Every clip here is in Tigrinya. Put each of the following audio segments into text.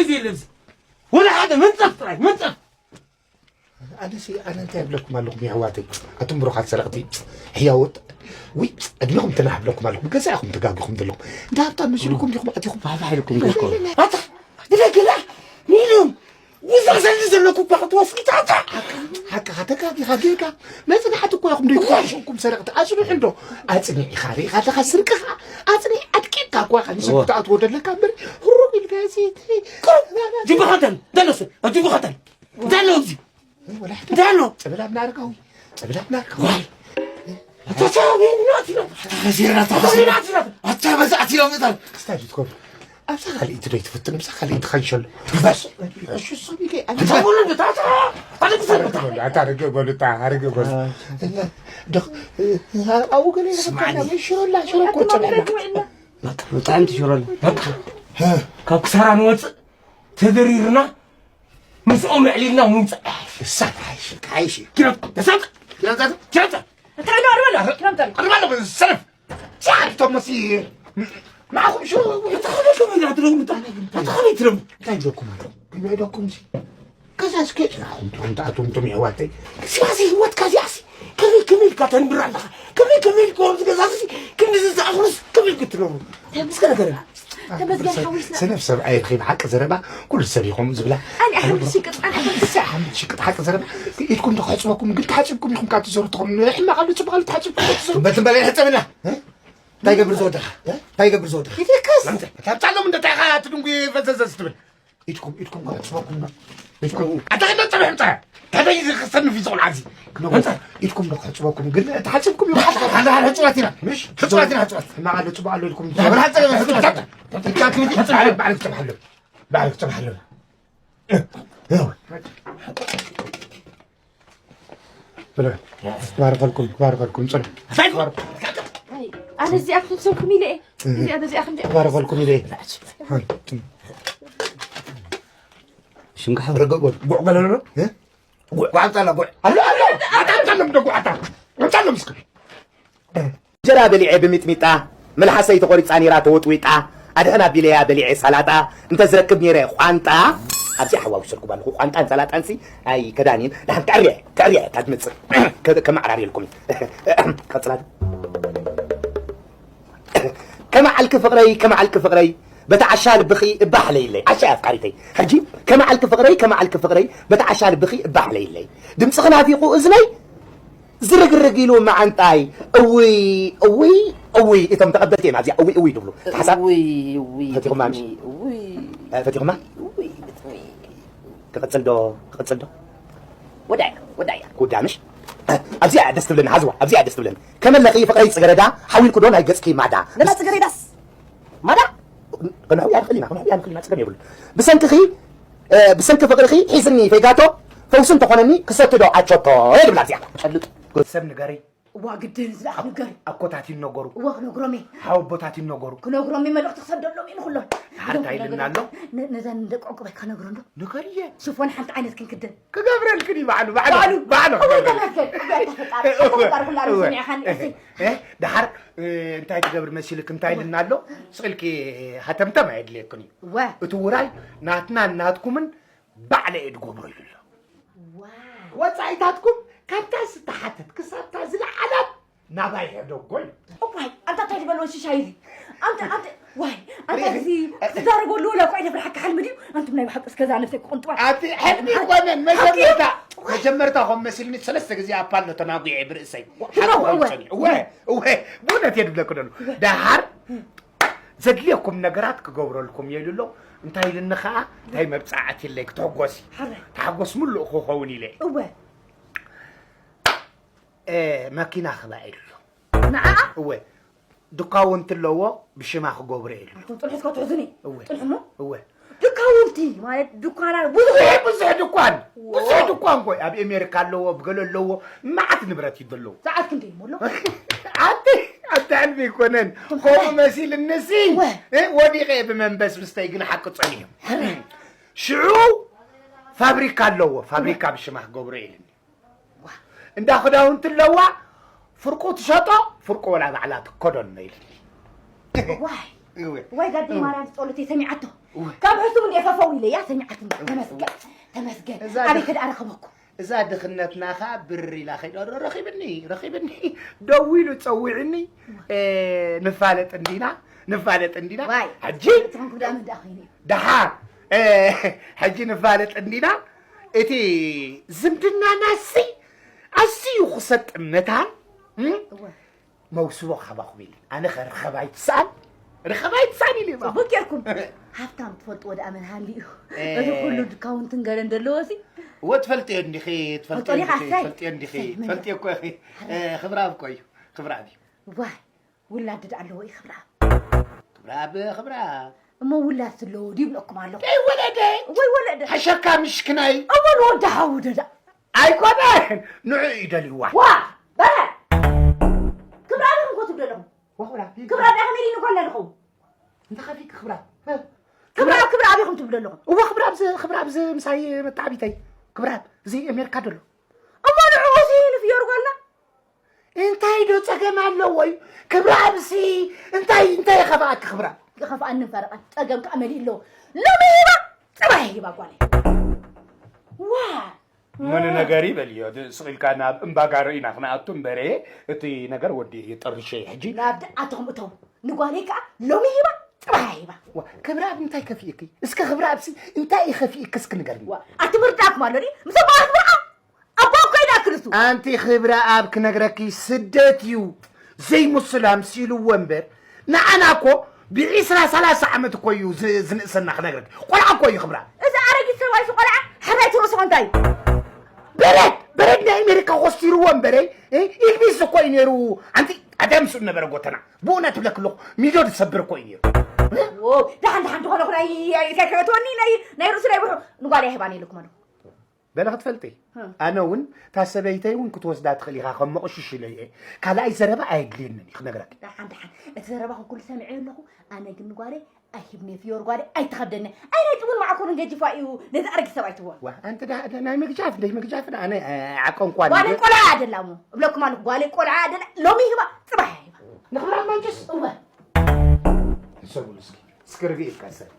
እዚ የለን። ወላ ሓደ መንጸፍ ጥራይ መንጸፍ። ኣነሲ ኣነ እንታይ እብለኩም ኣለኹም የሕዋተይ፣ ኣቱም ብሩኻት ሰረቕቲ ሕያውት፣ ውይ ዕድሜኹም ትናሕ እብለኩም ኣለኹም። ገዛ ኢኹም ተጋጊኹም ዘለኹም። እንዳ ሃብታም መሲልኩም ዲኹም ኣቲኹም? ፋሕፋሕ ኢልኩም ዲኹም? ኣታ ንደገላ ሚልዮን ውዛ ዘሊ ዘለኩ እኳ ክትወስዱ ታታ። ሓቅኻ ተጋጊኻ ጌጋ። መጽናዕቲ እኮ ኢኹም ደይትሓሸኩም ሰረቕቲ። ኣጽንሑ እንዶ። ኣጽኒዕኻ ርኢኻ ኣለኻ ስርቅኻ። ኣጽኒዕ ኣድቂቕካ እኳ ኢኻ ንሰብ ክትኣትዎ ደለካ እምበር፣ ህሩብ ኢልካ እዚ ጅብኻ ተን፣ ተነሱ፣ ጅብኻ ተን። እንታይ ኣሎ ኣብዚ? እንታይ ኣሎ? ጽብላብ ናርጋዊ፣ ጽብላብ ናርጋዊ። ዋይ። ኣታ ሳቢ ናት ኢሎም። ኣታ ዜራ፣ ኣታ ዜራ፣ ኣታ በዛዕት ኢሎም እታ። ክስታይ ትኮን። ኣብዛ ካልኣይቲ ዶ ይትፍትን፣ ኣብዛ ካልኣይቲ ኸንሸሎ። በስ። እሺ፣ እሱ ቢገ፣ ኣታ ወለድ፣ ኣታ፣ ኣታ፣ ኣታ፣ ኣታ፣ ኣታ፣ ኣረገ በሉ፣ እታ፣ ኣረገ በሉ። ደኽ-፣ ኣብኡ ገለ ስማዕኒ። ሽሮላ፣ ሽሮ እኮ ጸብዕና። በቃ፣ ብጣዕሚ ትሽሮላ። በቃ፣ ካብ ክሳራ ንወጽእ ተደሪርና ምስኦም ኣዕሊልና ምውጻእ። እሳ፣ ሓይሽ፣ ሓይሽ። ኪሎ፣ ተሳቅ። ኪሎ፣ ተሳቅ። ኪሎ፣ ተሳቅ። እንታይ ነው ኣርባላ? ኪሎ፣ ተሳቅ። ኣርባላ፣ ሰለፍ። ሲያል፣ ቶሞሲ። ንዓኹም ሽሮ፣ እንታይ ኾነኩም ኢና ትረሙ? እንታይ ኾነ ትረሙ? እንታይ ዶኩም ኣሎ? እንታይ ዶኩም ሲ? ከዛ እስከ ንዓኹም ትኹም ተኣትዎም ቶም የሕዋተይ። ሲያሲ ህይወትካ ሲያሲ። ከመይ፣ ከመይ ኢልካ ተንብር ኣለኻ? ከመይ፣ ከመይ ኢልካ ኣብዚ ገዛ እዚ ክንዲ ዝኣኽሉስ ከመይ ኢልኩ ትነብሩ? እስከ ንገረኒ። ተመስገን ሓዊስና። ሰነፍ ሰብኣይ ኢኺ ብሓቂ ዘረባ ኩሉ ሰብ ኢኹም ዝብላ። ኣነ ሓምድ ሽቅጥ፣ ኣነ ሓምድ ሽቅጥ ሓቂ ዘረባ። ኢድኩም ዶ ክሕጽበኩም ግን ተሓጺብኩም ኢኹም ካብ ትዘሩ ትኾኑ። ሕማቕ ኣሎ ጽቡቕ ኣሎ ተሓጺብኩም ካብ ትዘሩ። በትም በላይ ሕጸብና። እ? እንታይ ገብር ዝወደኻ? እ? እንታይ ገብር ዝወደኻ? ይትከስ። ኣምጻ-፣ ታብጻሎም እንደ ታይኻ ትድንጉ ፈዘዘ ስትብል። ኢድኩም፣ ኢድኩም ክሕጽበኩም ዶ? ኢድኩም። ኣታ ከይዳ ጸብሒ ምጻ። ከመይ ዝኽሰን ፊት ዝኾን ዓዚ። ክነግሮ። ኣንታ። ኢድኩም ዶ ክሕጽበኩም ግን ተሓጺብኩም ኢኹም። ሓ-፣ ሓ-፣ ሓ-፣ ሕጹባት ኢና። ምሽ? ሕጹባት ኢና፣ ሕጹባት። እና ኣሎ ጽቡቕ ኣሎ ኢልኩም። ባዕልክ ጸብሕ፣ ሕጹባት። ኢድካ ክምቲ ሕጹብ። ባዕልክ፣ ባዕልክ ጸብሕ ኣሎ። ባዕልክ ጸብሕ ኣሎ። ያው። ብለ። ባርኸልኩም፣ ባርኸልኩም፣ ጽኑ። ኣይ፣ ኣነ እዚኣ ክትሰብኩም ኢለ እየ። እዚኣ፣ እዚኣ ክንደ ባርኸልኩም ኢለ እየ። ሃይ፣ ጽኑ። ሽምካ ሕብሪ ገ-፣ ጎ-፣ ጉዕ ገለ ኣሎ? እ? ጉዕ፣ ጉዕ ኣምጻላ፣ ጉዕ። ኣሎ፣ ኣሎ። ኣታ ኣምጻሎም ዶ ጉዕ ኣታ። ኣምጻሎም እስከ። እንጀራ በሊዐ ብሚጥሚጣ፣ መልሓሰይ ተቖሪጻ ነይራ ተወጥዊጣ፣ ኣድሕን ኣቢለያ በሊዐ ሳላጣ፣ እንተ ዝረክብ ነይረ ቋንጣ፣ ኣብዚ ሓዋዊሰልኩም ኣለኹ። ቋንጣን ሳላጣንሲ ኣይከዳን'የን። ደሓን ከዕርያ፣ ከዕርያ እታ ትመጽእ። ከ-፣ ከመዓራርየልኩም እዩ። ቀጽላት። ከመዓልኪ ፍቕረይ፣ ከመዓልኪ ፍቕረይ፣ በቲ ዓሻ ልብኺ እባ ሓለይለይ። ዓሻ እያ ኣፍቃሪተይ። ሕጂ ከመዓልኪ ፍቕረይ፣ ከመዓልኪ ፍቕረይ፣ በቲ ዓሻ ልብኺ እባ ሓለይለይ። ድምፅኺ ናፊቑ እዝነይ፣ ዝርግርግ ኢሉ መዓንጣይ። እውይ፣ እውይ፣ እውይ። እቶም ተቐበልቲ እዮም ኣብዚኣ እውይ፣ እውይ ድብሉ። ሓሳብ እውይ፣ እውይ፣ ፈቲኹማ ምሽ? እውይ። እ፣ ፈቲኹማ? እውይ፣ እውይ። ክቕጽል ዶ? ክቕጽል ዶ? ወዳያ፣ ወዳያ። ክውዳእ ምሽ? ኣብዚኣ ደስ ትብለኒ፣ ሃዝዋ፣ ኣብዚኣ ደስ ትብለኒ። ከመለኺ ፍቕረይ ጽገረዳ፣ ሓዊልኩ ዶ ናይ ገጽኪ ማዳ? ነታ ጽገረዳስ ማዳ? ከነሕውያ ንኽእል ኢና፣ ከነሕውያ ንኽእል ኢና፣ ጸገም የብሉን። ብሰንክኺ፣ እ፣ ብሰንኪ ፍቕርኺ ሒዝኒ ፌጋቶ፣ ፈውሲ እንተኾነኒ ክሰቲ ዶ ኣቾቶ? ይብላ እዚኣ። ጨልጥ። ሰብ ንገሪ። እዋ፣ ግድን ዝኣ ኣኮ-፣ ንገሪ። ኣኮታት ይነገሩ። እዋ፣ ክነግሮም እየ። ሓወቦታት ይነገሩ። ክነግሮም እየ፣ መልእኽቲ ክሰደሎም እየ ንኹሎም። ሓርታ ኢልና ኣሎ። ነ-፣ ነዘን ደቂ ዕቁባት ክነግሮም ዶ? ንገርየ። ሽፎን ሓንቲ ዓይነት ክንክደን። ክገብረልክን እዩ ባዕሉ፣ ባዕሉ፣ ባዕሉ። ባዕሉ እወ፣ ክገብረልክን። ተመስገን። እወ፣ ኣታ ፈጣሪ፣ ኣታ ፈጣሪ ኩሉ ኣሉ እወ። ሰሚዕኻኒ፣ እወ። እሰይ። እ፣ ደሓር፣ እ፣ እንታይ ትገብር መሲልክ፣ እንታይ እወ። ኢልና ኣሎ? ስቕ ኢልኪ ሃተምተም ኣየድልየክን እዩ። እወ። እቲ ውራይ ናትናን ናትኩምን ባዕለ እየ ድገብሮ ኢሉ ኣሎ። ዋው። ወጻኢታትኩም ካብታ ዝተሓተት ክሳብታ ዝለዓለት ናባይ ሕደጎ እዩ። እዋይ፣ ኣንታ እንታይ ዝበልዎ ሽሻይ እዚ? ኣንታ፣ ኣንታ፣ ዋይ፣ ኣንታ ሪኢኺ? እዚ ክትዛረበሉ ወላ እኮ ኣይደፍርሓካ ሕልሚ ድዩ? ኣንቱም ናይ ብሓቂ እስከ እዛ ነብሰይ ክቕንጥዋ። ኣቲ ሕልሚ ኣይኮነን፣ ሓቂ እዩ። መጀመርታ፣ ዋይ። መጀመርታ ከም መሲልኒ ሰለስተ ግዜ ኣፓሎ ተናጒዐ ብርእሰይ። ትናጉ፣ ሓቂ እወ። ጸኒሑ። እወ፣ እወ፣ ብእውነት እየ ድብለኩ ደሎ። እወ። ደሓር ዘድልየኩም ነገራት ክገብረልኩም እየ ኢሉ ኣሎ። እንታይ ኢልኒ ኸዓ፣ እንታይ መብጻዕቲ ኣለይ ክትሕጎሲ። ሓራይ። ተሓጎስ ምሉእ ክኸውን ኢለ። እወ። እ፣ መኪና ክባ ኢሉ ኣሎ። ንዓኣ? እወ። ድኳውንቲ ኣለዎ፣ ብሽማ ክገብሮ ኢሉ ኣሎ። ኣቶ ጽንሑ እስከ ትሕዙኒ። እወ። ጽንሑ እሞ? እወ። ድኳውንቲ ማለት ድኳና ብዙሕ ብዙሕ፣ ብዙሕ ድኳን። ዎ። ብዙሕ ድኳን ኮይ፣ ኣብ ኣሜሪካ ኣለዎ፣ ኣብ ገለ ኣለዎ፣ መዓት ንብረት እዩ ዘለዎ። ሰዓት ክንደይ እሞ ኣሎ? ኣቲ፣ ኣቲ ሕልሚ ኣይኮነን። ትም ከምኡ ሓላይ። መሲልንሲ፣ እወ። እ፣ ወዲቐ እየ ብመንበስ ምስተይ ግን ሓቂ ጸኒሑ። ሕረ። ሽዑ ፋብሪካ ኣለዎ፣ ፋብሪካ ብሽማ ክገብሮ ኢሉኒ። ዋ። እንዳ ክዳውንቲ ኣለዋ፣ ፍርቁ ትሸጦ፣ ፍርቁ ወላ ባዕላ ትከደኖ ኢሉኒ። ዋይ። እወ። ወይ ጋዲ ማርያም ጸሎተይ ሰሚዓቶ። ካብ ሕሱም እንደ ፈፈው ኢለ እያ ሰሚዓትኒ። ተመስገን ተመስገን። ኣበይ ከደኣ ረኸበኩ? እዛ ድኽነትና ኸዓ ብር ኢላ ኸይዳ፣ ረኺብኒ ረኺብኒ፣ ደዊሉ ጸዊዕኒ። ንፋለጥ እንዲና ንፋለጥ እንዲና። ሕጂ ደሓ ሕጂ ንፋለጥ እንዲና። እቲ ዝምድናና ሲ ኣዝዩ ክሰጥ መታን መውስቦ ካባኹም ኢለ ኣነ ኸ ርኸብ ኣይትስኣን ርኸብ ኣይትስኣን ኢለ እባ። ጽቡቅ ጌርኩም። ሃብታም ትፈልጥዎ ደኣ መን ሃልዩ? እዚ ኩሉ ድካውንትን ገለን ዘለዎ ሲ እወ ትፈልጥዮ እንዲኺ ትፈልጥዮ እንዲኺ ትፈልጥዮ እንዲኺ ትፈልጥዮ እኮ ኢኺ። ክብራብ እኮ እዩ። ክብራብ እዩ። ዋይ ውላድ ደኣ ኣለዎ እዩ ክብራብ። ክብራብ ክብራብ እሞ ውላድ ስለዎ ድዩ ይብለኩም ኣለኹ። ደይ ወለደ ወይ ወለደ ሓሸካ ምሽክናይ እሞ ንወዲ ሓዉ ደዳ ኣይኮነ ንዑ እዩ ደልይዋ። ዋ በረ ክብራ ኣለኹም ኮ ትብሉ ኣለኹም። ወኹላ ክብራ ዳ ከመይ ኢሉ ኮለ ኣለኹም። እንተ ከፊክ ክብራ ክብራ ክብራ ኣቢኹም ትብሉ ኣለኹም። እወ ክብራ ኣብዚ ክብራ ኣብዚ ምሳይ መተዓቢተይ ክብራ እዚ ኣሜሪካ ደሎ እሞ ንዑ እዚ ንፍዮር ጓልና እንታይ ዶ ጸገም ኣለዎ እዩ? ክብረኣብሲ እንታይ እንታይ ይኸፍኣኪ ክብረኣብ? ይኸፍኣንን ፈረቓን ጸገም ከኣ መሊኡ ኣለዎ። ሎሚ ሂባ ጽባሕ ሂባ ጓለይ። ዋ ምኒ ነገር ይበልዮ ስቕ ኢልካ ናብ እምባጋሮ ኢና ክንኣቱ እምበረ እቲ ነገር ወዲ ጠርሸ ሕጂ ናብ ደኣቶም እቶም ንጓለይ ከኣ ሎሚ ሂባ ጽባሕ ሂባ። ክብረኣብ እንታይ ከፊእኪ? እስከ ክብረኣብሲ እንታይ ይኸፊእኪ እስኪ ንገርኒ። ኣቲ ምርዳእኩም ኣሎ ድዩ? ምስ ኣቦ ኣኽብርኣ ኣቦ እኮ ይዳክልሱ። ኣንቲ ክብረ ኣብ ክነግረኪ ስደት እዩ ዘይምስላም ሲልዎ እምበር ንዓና እኮ ብዒስራ ሰላሳ ዓመት እኮ እዩ ዝ- ዝንእሰና ክነግረኪ ቆልዓ እኮ እዩ ክብረ ኣብ እዚ ኣረጊት ሰብኣይ ሱ ቆልዓ ሕራይ ትርእስኹ እንታይ እዩ? በረድ በረድ ናይ ኣሜሪካ ኮስቲርዎ እምበረ እ፣ ኢልቢስ እኮ እዩ ነይሩ ኣንቲ ኣዳም ስኡ ነበረ ጎተና ብእውነት እብለኪ ኣለኹ ሚዶ ዝሰብር እኮ እዩ ነይሩ ዎ፣ ደሓን ደሓን ዝኾነ ኹናይ እንታይ ከእትወኒ ናይ ናይ ርእሱ ናይ ብሑ ንጓል ኣይህባን ኢልኩም ኣለኹ በለ ክትፈልጢ ኣነ እውን እታ ሰበይተይ እውን ክትወስዳ ትኽእል ኢኻ ከም መቕሽሽ ኢለ እየ ካልኣይ ዘረባ ኣየድልየንን እዩ ክነግረኪ ደሓን ደሓን እቲ ዘረባኹም ኩሉ ሰሚዐዮ ኣለኹ ኣነ ግን ንጓለይ ኣይሂብኒ ፍዮር ጓለይ ኣይትኸብደኒ ኣይ ናይ ጥሙን ማዕኮርን ገጂፋ እዩ ነዚ ኣረጊት ሰብኣይ ትብዋ ዋ ኣንቲ ደኣ ናይ ምግጃፍ ደይ ምግጃፍ ኣነ ዓቀንኳ ጓለይ ቆልዓ ኣደላ እሞ እብለኩም ኣለኹ ጓለይ ቆልዓ ኣደላ ሎሚ ይህባ ፅባሕ ይህባ ንኽብራ ማንጭስ እወ ሕሰቡሉ እስኪ እስኪ ርግእ ኢልካ ሰብ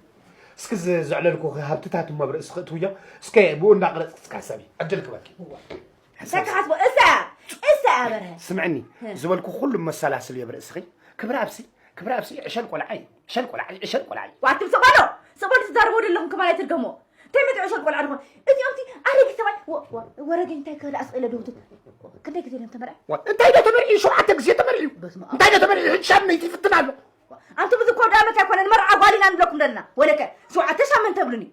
እስኪ ዘዕለልኩኺ ሃብትታት እሞ ኣብ ርእስኺ እትውዮ እስከ ብኡ እንዳቕረፅኪ እስካ ሰቢ ዕድል ክበኪ እንታይ ክሓስቦ እሳ እሳ ኣበርሀ ስምዕኒ ዝበልኩ ኩሉ መሰላስል እዮ ብርእስኺ ክብረ ኣብሲ ክብረ ኣብሲ ዕሸል ቆልዓ እዩ ዕሸል ቆልዓ እዩ ዕሸል ቆልዓ እዩ ዋትም ስቕ በሎ ስቕ በሉ ትዛረቦ ዘለኹም ከማን ኣይትድገሞ እንታይ መትዑ ሰብ ቆልዓ ድኾን እዚኦም ቲ ኣረጊት ሰብኣይ ወረገኝ እንታይ ክህልኣ ስቕ ኢለ ደውትት ክንደይ ግዜ እዮም ተመርዐ እንታይ ዶ ተመርዒ ሸውዓተ ግዜ ተመርዒ እንታይ ዶ ተመርዒ ሕጂ ሻምነይቲ ይፍትን ኣሎ ኣንቱም እዚ እኮ ወዲ ኣመት ኣይኮነን መርዓ ጓል ኢና ንብለኩም ዘለና ወለከ ሸውዓተ ሻመን ተብሉኒ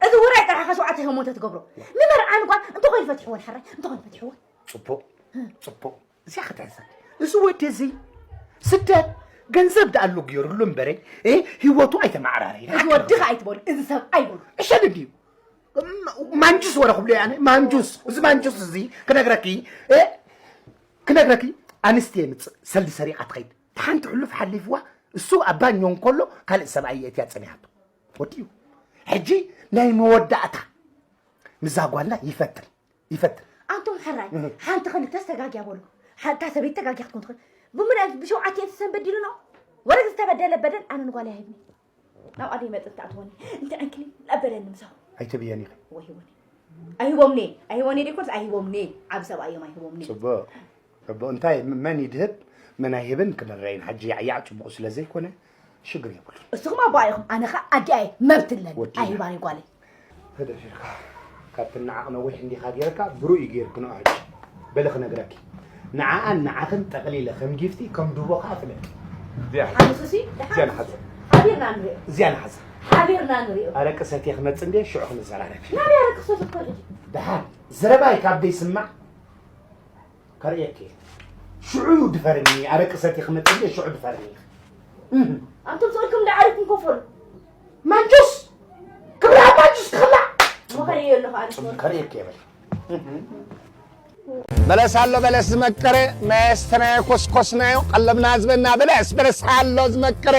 እዚ ውራይ ጥራሕኻ ሸውዓተ ሸሞንተ ትገብሮ ንመርዓ ንጓል እንተኾይኑ ፈትሕወን ሕራይ እንተኾይኑ ፈትሕወን ፅቡቕ ፅቡቕ እዚኣ ክትሕሰብ እዚ ወዲ እዚ ስደት ገንዘብ ደኣሉ ገይሩሉ እምበረ ህይወቱ ኣይተመዓራረይ እዚ ወድኻ ኣይትበሉ እዚ ሰብ ኣይበሉ እሸል እንድዩ ማንጁስ ወረ ክብሎ ኣነ ማንጁስ እዚ ማንጁስ እዚ ክነግረኪ ክነግረኪ ኣንስቲ የምፅእ ሰልዲ ሰሪዓ ትኸይድ ሓንቲ ሕሉፍ ሓሊፍዋ እሱ ኣብ ባኞ እንከሎ ካልእ ሰብኣይ የእትያ ፀኒሓቶ ወዲኡ ሕጂ ናይ መወዳእታ ምዛ ጓልና ይፈትን ይፈትን ኣንቱም ሕራይ ሓንቲ ክልተስ ተጋግያ በሉ ሓንታ ሰበይቲ ተጋግያ ክትኮን ትኽእል ብምንያት ብሸውዓተ ሰን በዲሉ ነው ወረ ዝተበደለ በደል ኣነ ንጓል ኣይህብኒ ናብ ኣደይ መጥን ተኣትወኒ እንተ ዕንክሊ ኣበለኒ ምሳኹ ኣይትብየን ኢኺ ወሂቦኒ ኣይህቦምኒ ኣይህቦኒ ደይኮንስ ኣይህቦምኒ ዓብ ሰብኣዮም ኣይህቦምኒ ጽቡቕ ጽቡቕ እንታይ መን ይድህብ መን ኣይህብን ክንረይን ሓጂ ያዕያዕ ጽቡቕ ስለ ዘይኮነ ሽግር የብሉን እስኹም ኣቦኣ ኢኹም ኣነ ኸ ኣዲኣ እየ መብት ኣለኒ ወዲና። ኣይህባን ጓለይ ተደፊርካ ካብ ትነዓቕ ነዊሕ እንዲኻ ጌርካ ብሩእ እዩ ጌርክንኦ ሕጂ በሊ ክነግረኪ ንዓኣን ንዓኽን ጠቕሊለ ከም ጊፍቲ ከም ዱቦ ከዓ ፍለጥ እዚኣ ሓንሱሲ እዚኣ ንሓዘ ሓቢርና ንሪኦ እዚኣ ንሓዘ ሓቢርና ንሪኦ ኣረቂ ሰትየ ክመፅእ እንድየ ሽዑ ክንዘራረብ ናበይ ኣረቂ ክሰት እኮ ሕጂ ደሓን ዘረባይ ካብ ደይስማዕ ከርእየኪ እየ ሽዑ ድፈርኒ ኣረቂ ሰትየ ክመፅእ እንድየ ሽዑ ድፈርኒ ኣንቱም ስቕልኩም እንዳዓሪፍኩም ከፈሉ ማንጁስ ክብራ ማንጁስ ክላ መኸሪዮ ኣለኹ ኣነ ከርእየኪ እየ በል በለስ ኣሎ በለስ ዝመቀረ መስተናዮ ኮስኮስናዮ ቀለብና ዝበና በለስ በለስ ኣሎ ዝመቀረ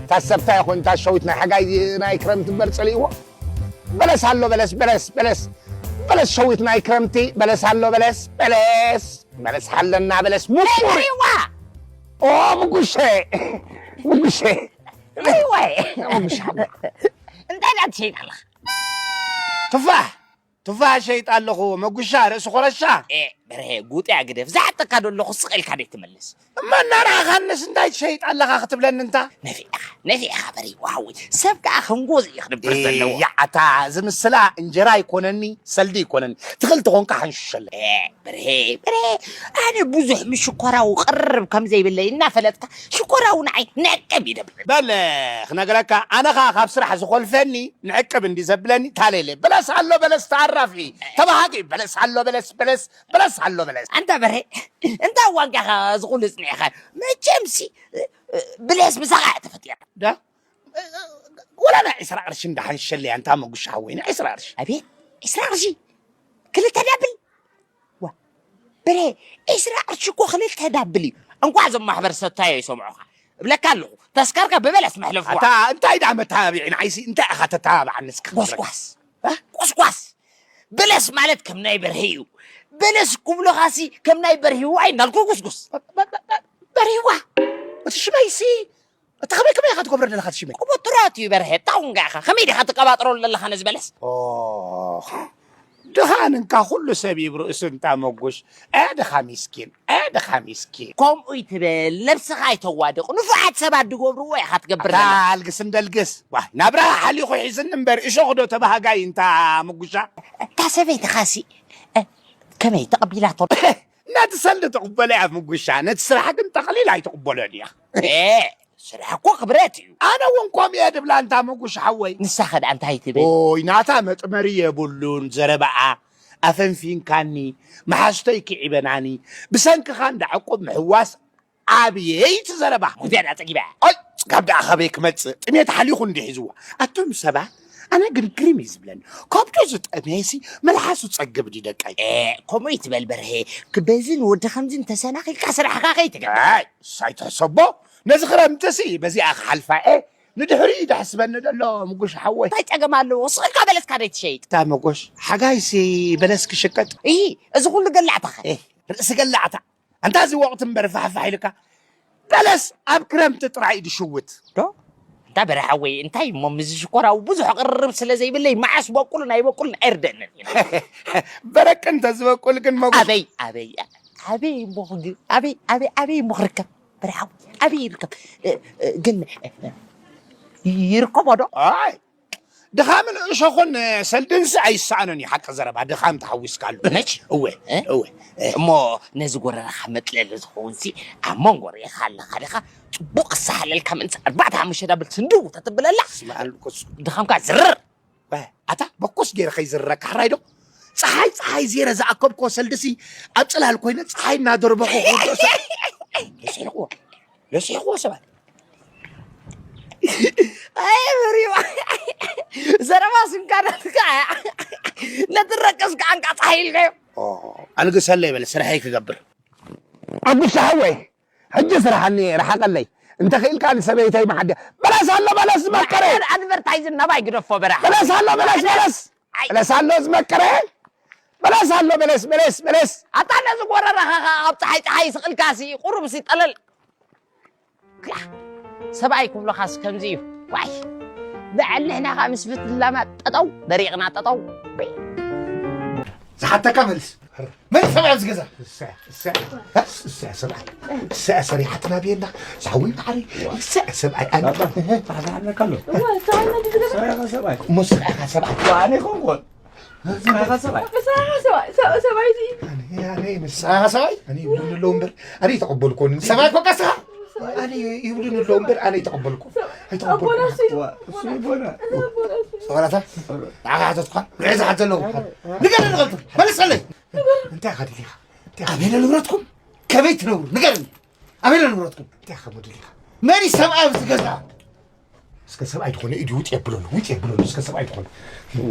እታ ሰብታ ይኹን እታ ሸዊት ናይ ሓጋይ ናይ ክረምቲ እምበር ፀሊእዎ በለስ ኣሎ በለስ በለስ በለስ በለስ ሸዊት ናይ ክረምቲ በለስ ኣሎ በለስ በለስ በለስ ሓለና በለስ ሙቁሪዋ ኦ ምጉሸ ምጉሸ ወይ እንታይ ዳ ትሸይጥ ኣለኻ? ቱፋሕ ቱፋሕ ሸይጥ ኣለኹ። መጉሻ ርእሲ ኮረሻ። ኤ በርሄ ጉጥያ ግደፍ፣ ዝሓተካ ዶ ኣለኹ ስቕ ኢልካ ደይ ትመልስ? እማ እናረኣኻንስ እንታይ ትሸይጥ ኣለኻ ክትብለኒ እንታ? ነፊዕኻ ነፊዕኻ በርሂ ዋሃዊ። ሰብ ከኣ ክንጎዝ እዩ ክድብር ዘለዎ። ያዓታ፣ እዚ ምስላ እንጀራ ይኮነኒ፣ ሰልዲ ይኮነኒ። ትኽእል ተኾንካ ሓንሽሸለ። ኤ በርሄ በርሄ፣ ኣነ ብዙሕ ምስ ሽኮራዊ ቅርብ ከም ዘይብለይ እናፈለጥካ ሽኮራዊ ንዓይ ነቅብ ይደብል። በል ክነግረካ፣ ኣነ ኸኣ ካብ ስራሕ ዝኾልፈኒ ንዕቅብ እንዲ ዘብለኒ ታሌለ። በለስ ኣሎ በለስ ተኣራፊ ተባሃጊ። በለስ ኣሎ በለስ በለስ በለስ ኣሎ በለስ። ኣንታ በርሄ፣ እንታይ ዋንካኻ ዝኹሉ ጽኒዕኻ? መቸምሲ ብለስ ምሳኻ እያ ተፈጢራ። ዳ ወላ ናይ ዒስራ ቅርሺ እንዳሓንሸለያ እንታ መጉሻ ሓወይ፣ ናይ ዒስራ ቅርሺ። ኣቤት ዒስራ ቅርሺ ክልተ ዳብል። ዋ በርሄ፣ ዒስራ ቅርሺ እኮ ክልተ ዳብል እዩ። እንኳዕ እዞም ማሕበር ሰታዮ ይሰምዑኻ እብለካ ኣለኹ። ተስካርካ ብበለስ መሕለፍዋ። ኣታ እንታይ ደኣ መተባብዒ ንዓይሲ እንታይ ኢኻ ተተባብዓኒ እስኪ? ጎስጓስ እ? ጎስጓስ በለስ ማለት ከም ናይ በርሂ እዩ። በለስ ክብሉኻሲ ከም ናይ በርሂ ዋይ እናልኩ ጉስጉስ። በርሂዋ እቲ ሽመይሲ እቲ ከመይ ከመይ ኢኻ ትገብሮ ዘለኻ እቲ ሽመይ? ቅቡጥሮት እዩ በርሄ። ታውን ጋኻ ከመይ ዲኻ ትቀባጥረሉ ዘለኻ ነዚ በለስ? ኦ ድኻን እንካ ኩሉ ሰብ ይብርእሱ እንታ መጉሽ። እ ድኻ ሚስኪን፣ እ ድኻ ሚስኪን። ከምኡ ይትበል፣ ነብስኻ ኣይተዋድቕ። ንፉዓት ሰባት ድገብርዎ ኢኻ ትገብር ኣታ ዘለና። ኣልግስ እንደልግስ። ዋይ ናብራ ሓሊኹ ሒዝኒ እምበር እሾኽ ዶ ተባሃጋይ እንታ መጉሻ? እታ ሰበይትኻሲ እ፣ ከመይ ተቐቢላቶ? ነቲ ሰልዲ ትቕበሎ እያ መጉሻ፣ ነቲ ስራሕ ግን ጠቕሊላ ኣይትቕበሎን እያ። ኤ፣ ስራሕ እኮ ክብረት እዩ። ኣነ እውን ከምኡ እየ ድብላ እንታ መጉሽ ሓወይ። ንሳኸ ደኣ እንታይ ትብል? ኦይ ናታ መጥመሪ የብሉን ዘረባኣ። ኣፈንፊንካኒ፣ መሓዝተይ ክዒበናኒ፣ ብሰንክኻ እንዳ ዕቁብ ምሕዋስ ኣብየይ እቲ ዘረባ። ሙዚያ ደኣ ጸጊባ እያ። ኣይ ጽጋብ ደኣ ካበይ ክመጽእ? ጥሜት ሓሊኹ እንዲ ሒዝዋ። ኣቱም ሰባት፣ ኣነ ግን ግርም እዩ ዝብለኒ። ከብዱ ዝጠምየሲ መልሓሱ ጸግብ ድዩ ደቀይ? ኤ፣ ከምኡ ይትበል በርሄ። ክበዝን ወዲ ከምዝን ተሰናኺልካ ስራሕኻ ከይትገብር። ኣይ፣ እሳይ ትሕሰቦ። ነዚ ክረምትሲ በዚኣ ክሓልፋ እየ። ንድሕሪኡ ደሕስበኒ ደሎ ምጉሽ ሓወይ። እንታይ ጸገም ኣለዎ? ስቕ ኢልካ በለስካ ደይ ትሸይጥ? እታ መጎሽ፣ ሓጋይሲ በለስ ክሽቀጥ? እሂ፣ እዚ ኩሉ ገላዕታኸ? ኤ፣ ርእሲ ገላዕታ። ኣንታ እዚ ወቕቲ እምበር ፋሕፋሕ ኢልካ። በለስ ኣብ ክረምቲ ጥራይ እዩ ዝሽውት። ዶ? እንታ በርሄ ሓወይ፣ እንታይ እሞ ምስዚ ሽኮራዊ ብዙሕ ቅርርብ ስለ ዘይብለይ፣ መዓስ በቁልን ኣይበቁልን ኣይርደእንን እዩ። በረቅ እንተ ዝበቁል ግን መጉ- ኣበይ፣ ኣበይ፣ ኣበይ እሞ ክግ-፣ ኣበይ፣ ኣበይ፣ ኣበይ እሞ ክርከብ? በርሄ ሓወይ፣ ኣበይ ይርከብ? እ፣ እ፣ ግን፣ እ፣ እ፣ ይርከቦ ዶ? ኣይ፣ ድኻምን እሾኹን ሰልድንሲ ኣይሰኣኖን እዩ፣ ሓቂ ዘረባ ድኻም ተሓዊስካሉ። መች? እወ፣ እ? እወ፣ እ። እሞ ነዚ ጎረራኻ መጥለሊ ዝኸውን ሲ ኣብ መንጎ ርኢኻ ኣለኻ ዲኻ? ጽቡቕ ክሰሓለልካ ምእንቲ ኣርባዕተ ሓሙሽተ ዳብል ስንድው ተትብለላ ስምዓሉ ኮስ። ድኻምካ ዝርር። ወ፣ ኣታ በኮስ ገይረ ከይዝርረካ ሕራይ ዶ? ጸሓይ፣ ጸሓይ ዜረ ዝኣከብኮ ሰልድሲ ኣብ ጽላል ኮይነ ጸሓይ እናደርበኹ ክውድኦ ሰብ። ለሲሕዎ፣ ለሲሕዎ ሰባት። ኣይ፣ መሪዋ። ዘረባ ስምካ ናትካ እያ። ነቲ ረቀስካ ዓንቃ ጸሓይ ኢልካዮ። ኦ፣ ኣልግሰለይ በለ፣ ስርሐይ ክገብር። ኣጉሻ ሓወይ፣ ሕጂ ስራሓኒ፣ ረሓቐለይ። እንተ ኽኢልካ ንሰበይተይ መሓድያ። በለስ ኣሎ፣ በለስ ዝመቀረ። ኣድቨርታይዝ ናባይ ግደፎ፣ በረሓ። በለስ ኣሎ፣ በለስ፣ በለስ። ኣይ። በለስ ኣሎ፣ ዝመቀረ። በለስ ኣሎ፣ በለስ፣ በለስ፣ በለስ። ኣታ ነዚ ጎረራኻ ኸኣ ኣብ ጸሓይ፣ ጸሓይ ስቕ ኢልካሲ፣ ቁሩብሲ ጠለል። ክላ፣ ሰብኣይ ክብሎኻስ ከምዚ እዩ። ዋይ፣ በዓል ንሕና ኸኣ ምስ ፍትላና ጠጠው፣ ደሪቕና ጠጠው። ዝሓተካ መልስ። መን እዩ ሰብኣይ ኣብዚ ገዛ? እሰያ፣ እሰያ፣ እሰያ ሰብኣይ። እሰያ ሰሪሓትና ብየና። ዛዊ ማዕሪ። እሰያ ሰብኣይ። ኣነ ባባ፣ ባባ ኣለካ ኣሎ። እዋ፣ ሰብኣይ መን እዩ ዝገዛ? ሰሪኻ ሰብኣይ። እሞ ሰሪኻ ሰብኣይ። ዋ፣ ኣነ ይኸውን። ሰሪኻ ሰብኣይ። ሰሪኻ ሰብኣይ፣ ሰ-፣ ሰብኣይ እዚ። ኣነ፣ ኣነ ይመስል። ሰሪኻ ሰብኣይ? ኣነ ይብሉኒ ኣለዉ እምበር፣ ኣነ ኣይተቐበልኩን። ሰብኣይ ኮ ቀስኻ? ኣነ ይብሉኒ ኣለዉ እምበር፣ ኣነ ኣይተቐበልኩን። ኣይተቐበልኩን። ኣቦና እሱ እዩ። ዋ፣ እሱ ይቦና። ኣቦና እሱ እዩ። ሰዋላታ? ንዓኻ ሓተትኳ? ንዕዚ ሓት ዘለኹ። ንገረኒ ቐልጥፍ። መልሰለይ። እንታይ ኢኻ ደሊኻ? እንታይ ኢኻ? ኣበይ ኣሎ ንብረትኩም? ከመይ ትነብሩ? ንገረኒ። ኣበይ ኣሎ ንብረትኩም? እንታይ ኢኻ ደሊኻ? መን እዩ ሰብኣይ ኣብዚ ገዛ? እስከ ሰብኣይ ዝኾነ ኢዱ ውጥ የብለሉ፣ ውጥ የብለሉ፣ እስከ ሰብኣይ ዝኾነ።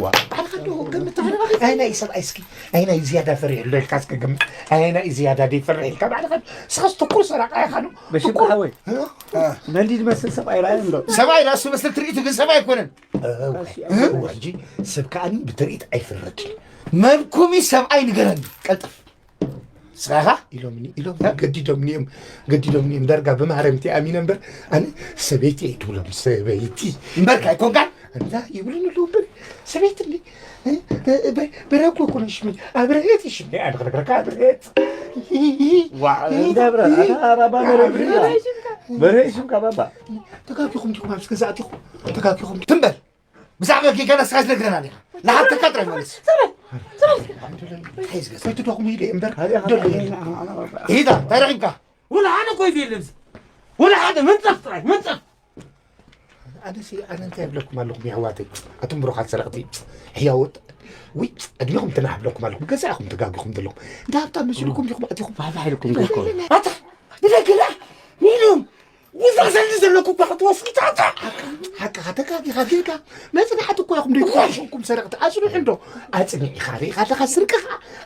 ዋ። ባዕልኻ ዶ ገምት ተባለ ባኺ? ኣይ ናይ ሰብኣይ እስኪ፣ ኣይ ናይ ዝያዳ ፈሪሕ ኣሎ ኢልካ እስከ ገምት። ኣይ ናይ ዝያዳ ደይ ፈሪሕ ኢልካ ባዕልኻ። እስኻስ ትኩር ሰራቃ ኢኻ ዶ? በሽም ትኩር። ሓወይ። እ? መን ድዩ ዝመስል ሰብኣይ ርኣዮ እንዶ? ሰብኣይ ራሱ መስል ትርኢቱ ግን ሰብኣይ ኣይኮነን። እወ፣ እሺ፣ እወ፣ ሕጂ ሰብ ከኣኒ ብትርኢት ኣይፍረድን። መንኩሚ ሰብኣይ ንገረኒ፣ ቀልጥፍ። ስራኻ ኢሎምኒ ኢሎም ገዲዶምኒ እዮም። ገዲዶምኒ እዮም። ዳርጋ ብማርያም እቲ ኣሚነ እምበር ኣነ ሰበይቲ እየ ትብሎም። ሰበይቲ እምበር ካይኮንካን እንዳ ይብሉን ኣለዉ እምበር ሰበይቲ እንዲ በረኮ ኮነ ሽሚ ኣብረሄት ሽሚ ኣድረግረካ ኣብረሄት ዋ እንዳ ብረ ኣታ ባባ በረ ሽምካ በረ ሽምካ ባባ ተጋጊኹም ዲኹም ኣብዚ ገዛ ኣቲኹም ተጋጊኹም ትንበል ብዛዕባ ጌጋና ስኻ ዝነግረና ዲኻ ንሓተካ ጥራይ ማለት ሓይዝገ ሰይትደኹም ኢለ እምበር ደሎ ኢዳ እንታይ ረኺብካ ወላ ሓደ ኮይፍ የለን እዚ ወላ ሓደ መንፀፍ ጥራይ መንፀፍ ኣነሲ ኣነ እንታይ ይብለኩም ኣለኹም የሕዋተይ ኣቱም ብሩኻት ሰረቕቲ ሕያውት ውይ ዕድሜኹም ትናሕ ብለኩም ኣለኹም ገዛ ኢኹም ተጋጊኹም ዘለኹም እንዳ ሃብታም መሲልኩም ዲኹም ኣቲኹም ባባ ኢልኩም ገኮ ኣታ ብደገላ ሚሉም ውዛ ዘሊ ዘለኩ እኳ ክትወስዱ ታታ ሓቅኻ ተጋጊኻ ጌጋ መፅናዕቲ እኮ ኢኹም ደይኮንኩም ሰረቕቲ ኣፅንሑ እንዶ ኣፅኒዕ ኢኻ ርኢኻ ኣለኻ ስርቅኻ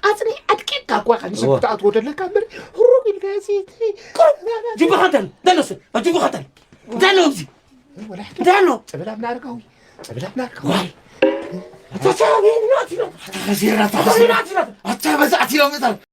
ኣፅኒዕ ኣድቂቕካ እኳ ኢኻ ንሰብ ክትኣትዎ ደለካ እምበር ህሩብ ኢልካ ሲ ጅቡኻ እንተን ደለስ ጅቡኻ እንተን ደሎ እዚ ደሎ ጸበል ኣብ ናርካዊ ጸበል ኣብ ናርካዊ ዋይ ተሳቢ ናት ኢሎ ተኸሲርና ተኸሲርና ኣታ በዛዕት ኢሎም እታ